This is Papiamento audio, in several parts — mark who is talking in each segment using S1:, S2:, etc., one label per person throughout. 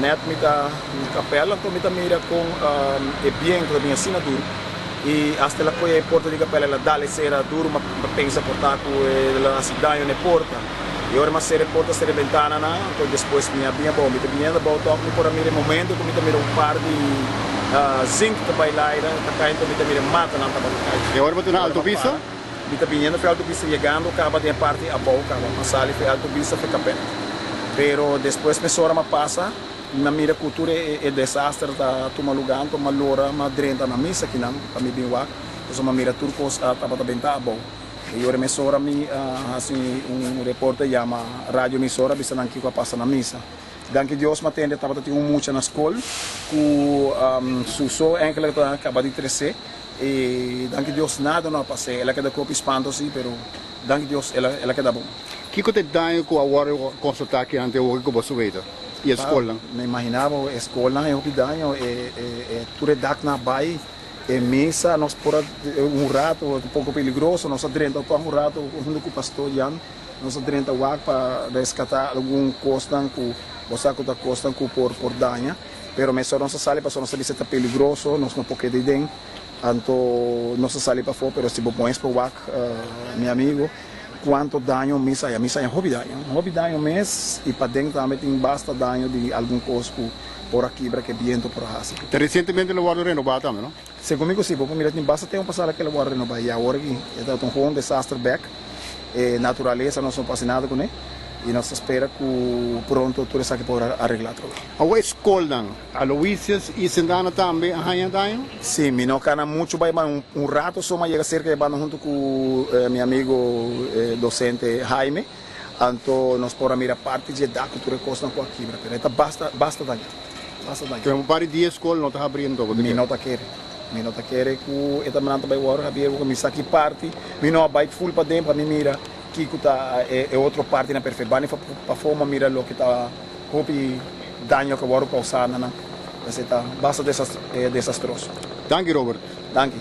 S1: net mi ta na kapèl anto mi ta mira kon e bientu ta bin asina duru i asta el a kohe e porta di kapèl el a dal e sera duru mi a pensa por ta ku el a hasi daño na e porta i ora mi a sera e porta sera e bentananan anto despues mi a bin abou mi ta biniendo abou tòg mi por a mira e momento ku mi ta mira un par di zink ta bai laira ta kai anto mi ta mira e matanan tabata kai.
S2: E ora bo ta na Alto Vista?
S1: Mi ta biniendo for Alto Vista yegando caba den e parti abou caba m'a sali for Alto Vista for Capet. Pero despues mesora m'a pasa mi a mira cu tur e desaster ta tuma lugar anto m'a lora m'a drenta na misa kinan pa mi bin wak pasobra m'a mira tur cos a tabata benta abou. E ora mesora mi a haci un reporte yama radio emisora bisa nan kico a pasa na misa. Danki Dios m'a tende tabata tin un mucha na scol cu su so enkele ta caba di trece. E danki Dios nada no a pas'é. El a keda ku hopi spanto si, pero danki Dios el a el a keda bon.
S2: Kiko ta e daño ku a wòrdu konstatá aki ante hopi ku bo su weta i e skolnan?
S1: Mi imaginá bo e skolnan e hopi daño, e e e tur e daknan a bai, e misa nos por a un rato un poko peligroso, nos a drenta tòg un rato huntu ku pastor Jan, nos a drenta wak pa reskatá algun kosnan ku bo sa ku ta kosnan ku por por daña. Pero mesora nos a sali pasobra nos a bisa ta peligroso, nos no por keda ei den. Anto nos a sali pafó, pero si bo pon es por wak, mi amigo, cuanto daño mis haya. Mis haya hopi daño, hopi daño mes y paden tambe tin basta daño di algun cos cu por a kibra cu e biento por a haci.
S2: Ta recientemente lo wordo renoba tambe, no?
S1: Segun mi cu si, bo por mira tin basta tempo pasado cu el a wordo renoba y awor aki e ta un gewoon desaster bek. E naturalesa nos no por haci nada cune y nos ta spera cu pronto tur esaki por aregla atrobe.
S2: Awor e scolnan, Aloysius y Sint Anna tambe a haña daño?
S1: Si, mi no cana mucho bay ma un rato so mi a yega cerca e banda hunto cu mi amigo e docente Jaime, anto nos por a mira parti dje dak cu tur e cosnan cu a kibra, pero e ta basta, basta daña, basta daña.
S2: Pero un par di dia e scol no ta habri anto, bo ta
S1: Mi
S2: kere?
S1: no ta kere. Mi no ta kere ku e ta manda bai wòrdu habier ku mi sa ki parti. Mi no a bai ful paden pa mi mira kiko ta e otro partinan perfekt. Bani pafó mi a mira loke ta hopi daño ku a wòrdu kousá na nan. Esei ta basta desastroso.
S2: Danki Robert.
S1: Danki.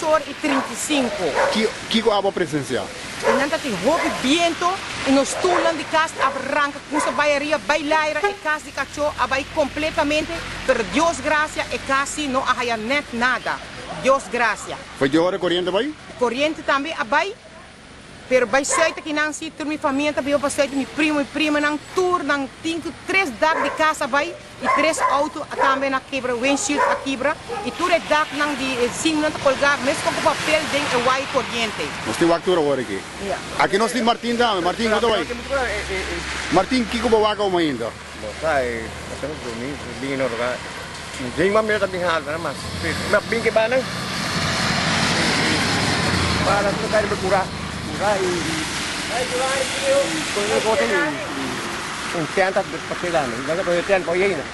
S3: or i 35.
S2: Ki kiko abo a presensiá?
S3: I nan ta tin hopi biento i nos stulnan di kas a ranka kusa bai ariba bai laira e kas di kachó a bai kompletamente pero Dios grasia e kas si no a haya nèt nada Dios grasia.
S2: Foi di ora koriente bai?
S3: Koriente tambe a bai. Pero bai suite akinan si tur mi famia ta biba pa suite mi primo mi primanan tur nan tin ku tres dak di kas a bai i tres auto a tambe na kibra windshield a kibra i tur e daknan di e zingnan ta kolga meskos ku papel den e wai koriente.
S2: Nos tin wak tur awor aki. Aki nos tin Martin tambe. Martin, ku ta bai? Martin, kiko bo wak awo ainda?
S4: Bo sa e pasando drumi bin en otro Djei mami ta bin halta na mas. Mi a bin ke banan. Para tu kai riba kura. Kura i i kos i un tent a pa keda nan. Nan ta pone tent pa yei nan.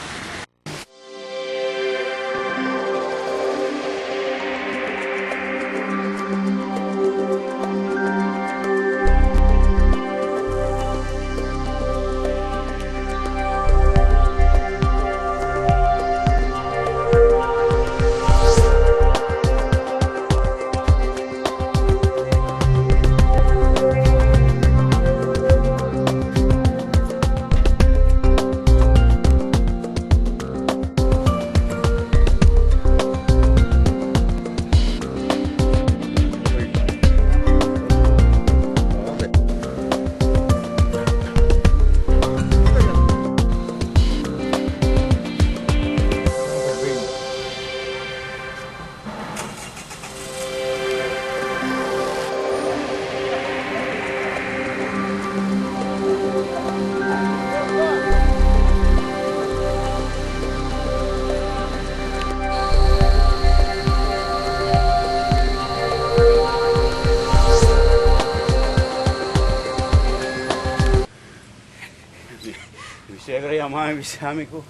S5: Mi suegra yama mi bisa mi ku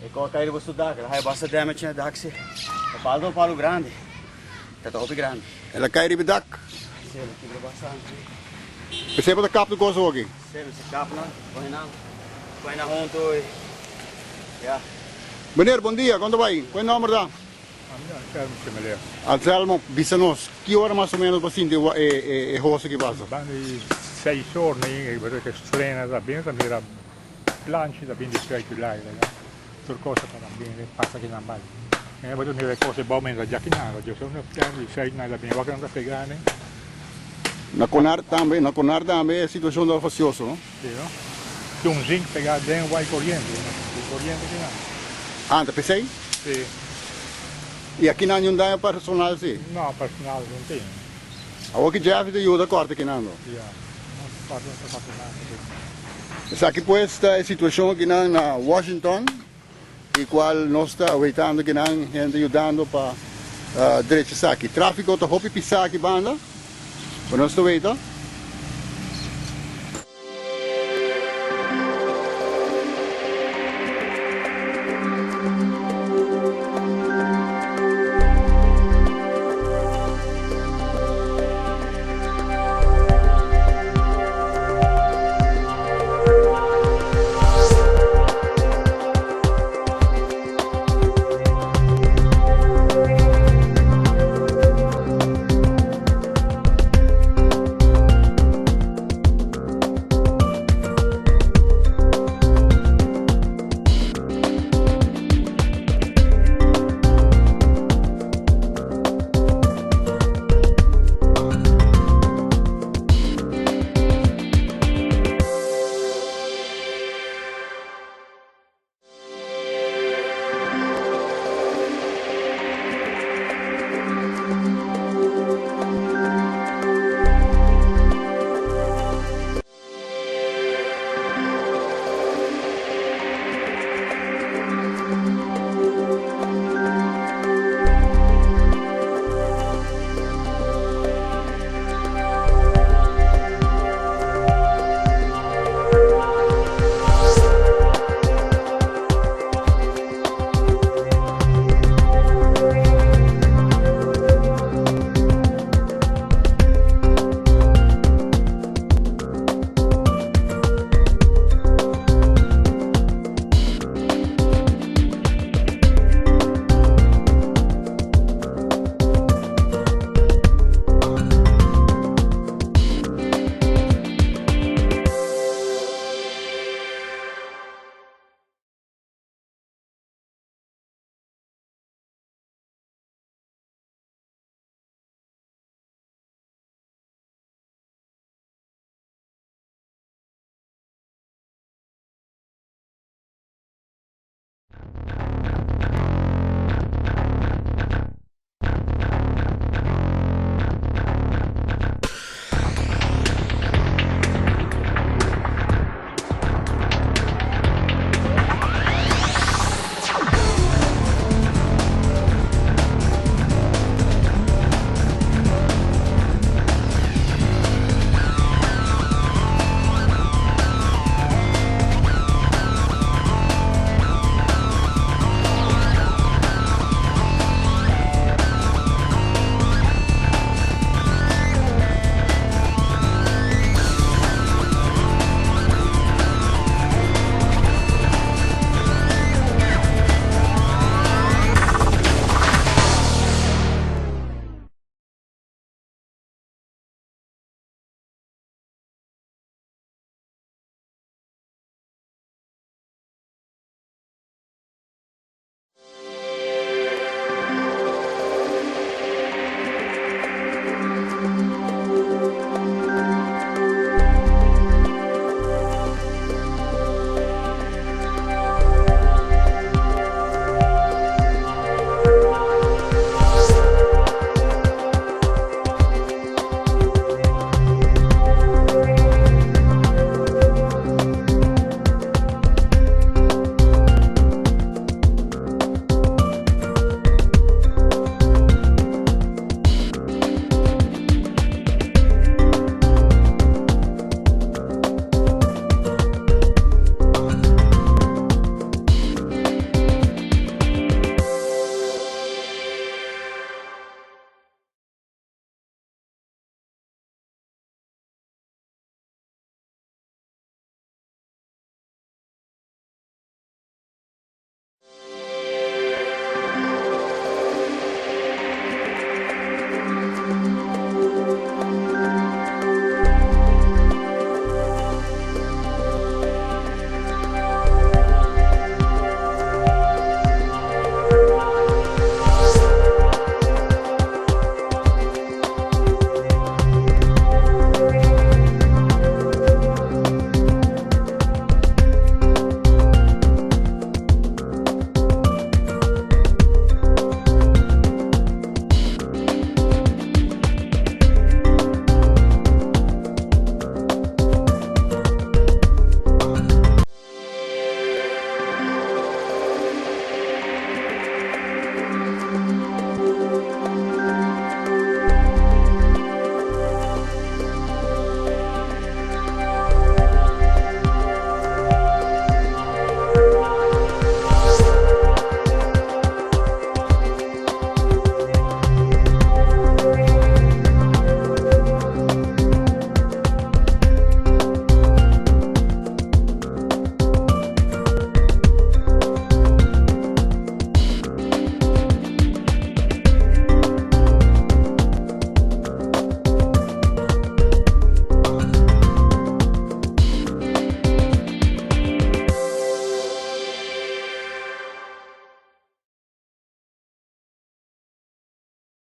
S5: e kos kai riba su dak. El a haya basta damage na e dak si. E palu ta un palu grandi. Ta ta hopi grandi.
S2: El a kai riba e dak?
S5: Si, el a kibra bastante.
S2: P'esei bo ta kap tur kos hoki?
S5: Si, mi sa kap nan, pone nan, pone nan huntu i ya.
S2: Meneer, bon dia, kon ta bai? Ku e nomber ta?
S6: Ami ta Anselmo Chemeler.
S2: Anselmo, bisa nos, ki ora mas o menos bo sinti e e hoso ki pasa?
S6: Banda di seis or na yega, pasobra ku e strena ta bin, ta mira planchi ta bin di suèk di laira ya. Tur kos ta bin pasa kinan bai. E bo ta mira e kos e bou mester dja kinan, dja un di suèk nan ta bin, wak nan ta pega anen.
S2: Na Konar tambe, na Konar tambe e situacion ta facioso, no?
S6: Si, no? Tin un zink pega den wai coriente, tin coriente kinan.
S2: Ah, ta pesey?
S6: Si.
S2: Y akinan niun daño personal si?
S6: No, personal no tin.
S2: Awor ki Jeffrey ta yuda corta kinan no?
S6: Ya, no corta no ta corta nada si.
S2: Esaki pues ta e situacion akinan na Washington y cual nos ta aweitando kinan hende yudando pa drecha esaki. Trafico ta hopi pisa aki banda, pero nos ta weita.